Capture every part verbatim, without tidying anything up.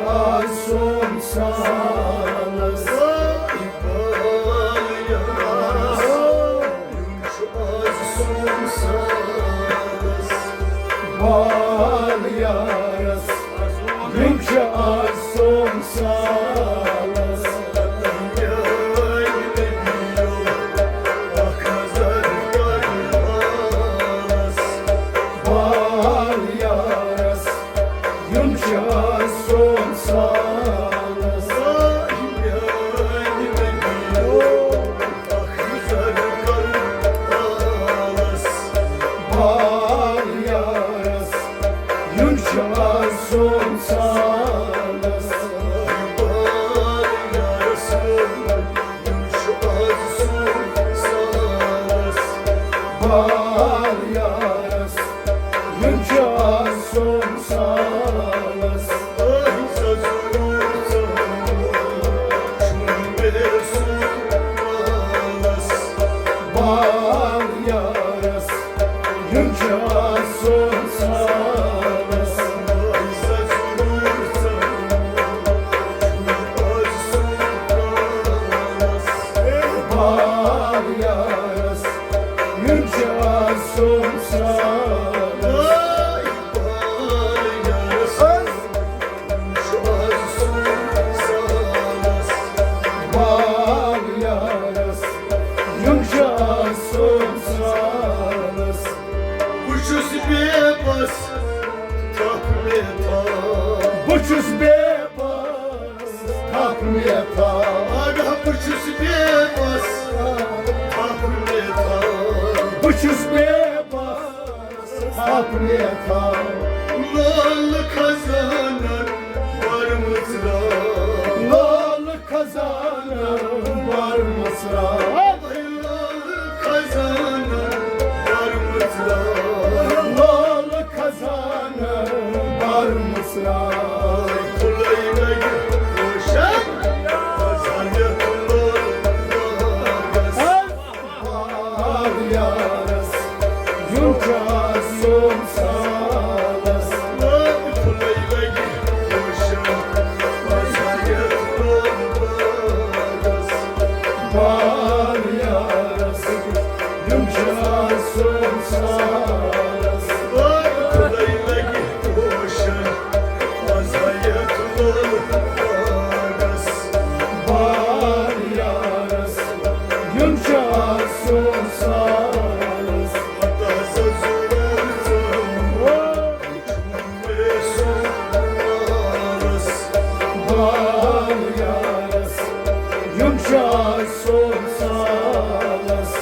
آز سون سالس۔ بال یارس، یُن چھُ آز سون سالس۔ بال یارس، یُن چھُ آز سون سالس۔ اکھ نظر کر بالس۔ بال یارس، یُن چھُ آز سون سالس۔ بال یارس، یُن چھُ آز سون سالس۔ بال یارس، یُن چھُ آز سون سالس۔ بال یارس، یُن چھُ آز سون سالس۔ بال یارس، یُن چھُ آز سون سالس۔ بال یارس، یُن چھُ آز سون سالس۔ بہٕ چھُس بے بس، تھپھ مےٚ تھاو۔ بہٕ چھُس بے بس، تھپھ مےٚ تھاو۔ آگاہ، بہٕ چھُس بے بس، تھپھ مےٚ تھاو۔ بہٕ چھُس بے بس، تھپھ مےٚ تھاو۔ لال خزانن بر مُژراو۔ لال خزانن بر مُژراو۔ لال خزانن بر مُژراو۔ لال خزانن بر مُژراو۔ کھُلے لگہِ روشن، خزانہٕ کھُلو باغس۔ بال یارس، یُن چھُ آز سون سالس۔ بال یارس، یُن چھُ آز سون سالس۔ بال یارس، یُن چھُ آز سون سالس۔ بال یارس، یُن چھُ آز سون سالس۔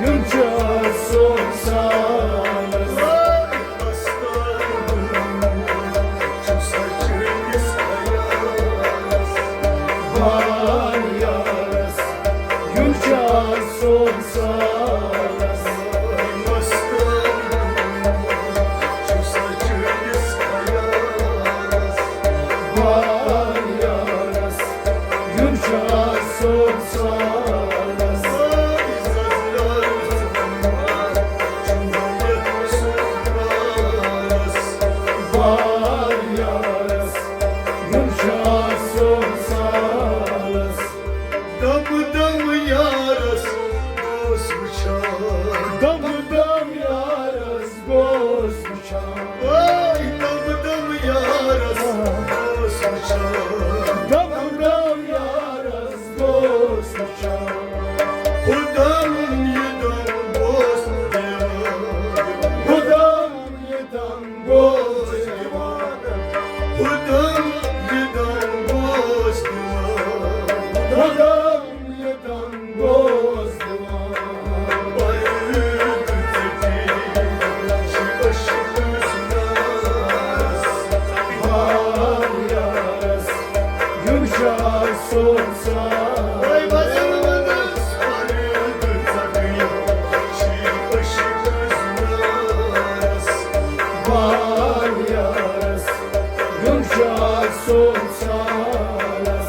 یُن چھُ سون سالس۔ وستان چھُ سچٲوِس خیالس۔ بار یارس، یُن چھُ سون سالس۔ وستان چھُ سچٲوِس خیالس۔ بار یارس، یُن چھُ سون سالس۔ بار یارس، یُن چھُ سون سالس۔ دم دم یارس گوس وٕچھان۔ دم دم یارس گوس وٕچھان۔ اے دم دم یارس گوس وٕچھان۔ دم دم یارس گوس وٕچھان۔ خۄدام یہِ دم گوس دِوان۔ خۄدام یہِ دم گوس دِوان۔ خۄدام یہِ دم گوس دِوان۔ خۄدام یہِ دم گوس دِوان۔ پرد ژٔٹِتھ چھِ عشقس ناس۔ بار یارس، یُن چھُ سون سالس۔ پرد ژٔٹِتھ چھِ عشقس ناس۔ بار یارس، یُن چھُ سون سالس۔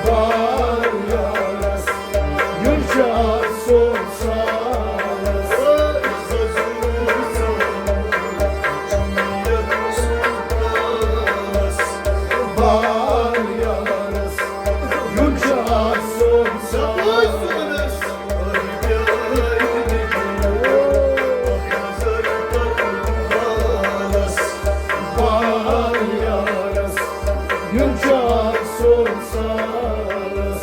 بار یارس، یُن چھُ سون سالس۔ بار یارس، یُن چھُ سون سالس۔ بار یارس، یُن چھُ سون سالس۔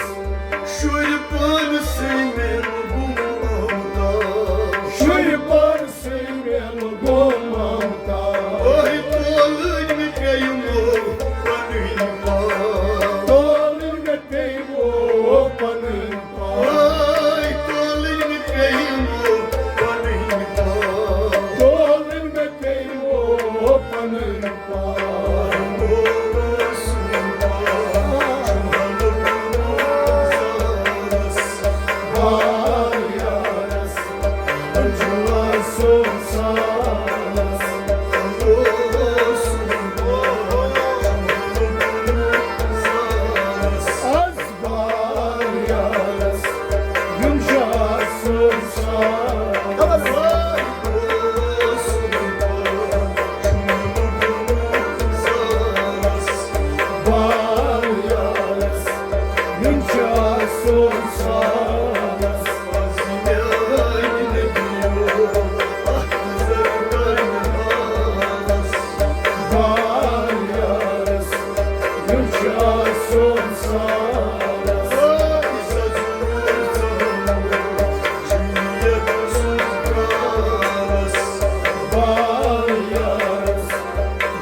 شُرۍ پانسٕے مےٚ گوٚم آمتاب۔ شُرۍ پانسٕے مےٚ گوٚم آمتاب۔ أہۍ تولٕنۍ مےٚ پیٚیہِ مول پنٕنۍ پاو۔ تولٕنۍ مےٚ پیٚیہِ مول پنٕنۍ پاو۔ أہۍ تولٕنۍ مےٚ پیٚیہِ مول پنٕنۍ پاو۔ تولٕنۍ مےٚ پیٚیہِ مول پنٕنۍ پاو۔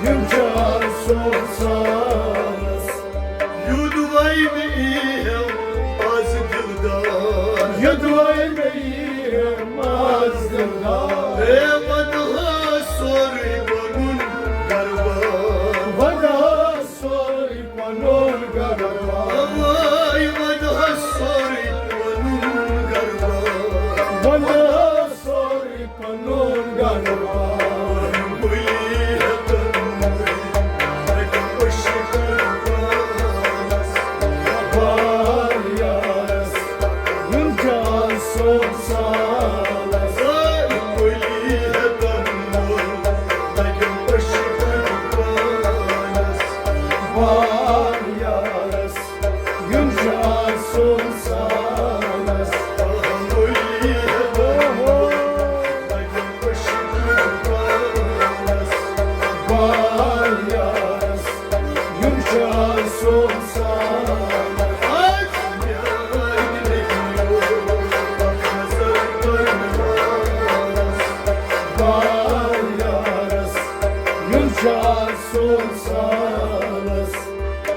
یُن چھُ سون سالس۔ یوٚدوَے مےٚ یی ہٮ۪م از دِلدار۔ یوٚدوَے مےٚ یی ہٮ۪م از دِلدار۔ ہے ونہٕ ہا سورُے پنُن گرٕ بار۔ ونہٕ ہا سورُے پنُن گرٕ بار۔ اوے ونہٕ ہا سورُے پنُن گرٕ بار۔ ونہٕ ہا سورُے پنُن گرٕ بار۔ بلی ہٮ۪تن مٔرِتھ، تتہِ عشق پانس۔ بار یارس، یُن چھُ سون سالس۔ بلی ہٮ۪تن مٔرِتھ، تتہِ عشق پانس۔ بار یارس، یُن چھُ سون سالس۔ بار یارس، یُن چھُ سون سالس۔ بار یارس، یُن چھُ سون سالس۔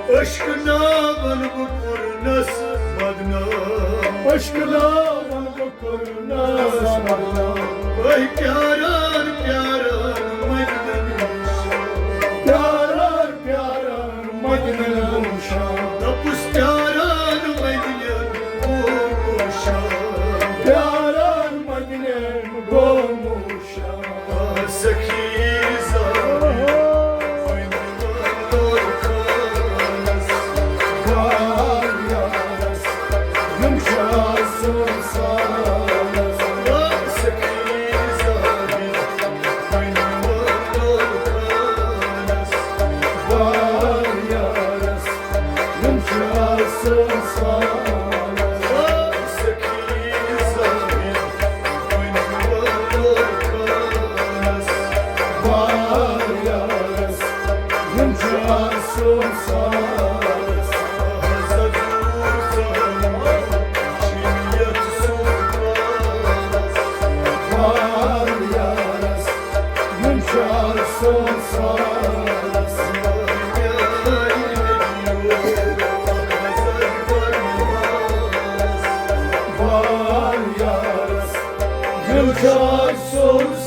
أسۍ عشق ناون بہٕ کوٚرنس بدنام۔ عشق ناون بہٕ کوٚرنس بدنام۔ وے پیاران پیاران مدنن وُچھان۔ پیاران پیاران مدنن وُچھان۔ دوٚپُس پیاران مدنن گوٚو وُچھان۔ پیاران مدنن گوٚو وُچھان۔ سخی زانہِ وۄنۍ وَنُن خانس۔ یار یارس، یِم چھِ آسان سالس۔ سخی زانہِ وۄنۍ وَنُن خانس۔ یار یارس، یِم چھِ آسان سالس۔ سخی زانہِ وۄنۍ وَنُن خانس۔ یار یارس، یِم چھِ آسان سالس۔ حضور زانہِ چھِ یتھ سلطانس۔ یار یارس، یِم چھِ آسان سالس۔ یار یارس، یِم چھِ آسان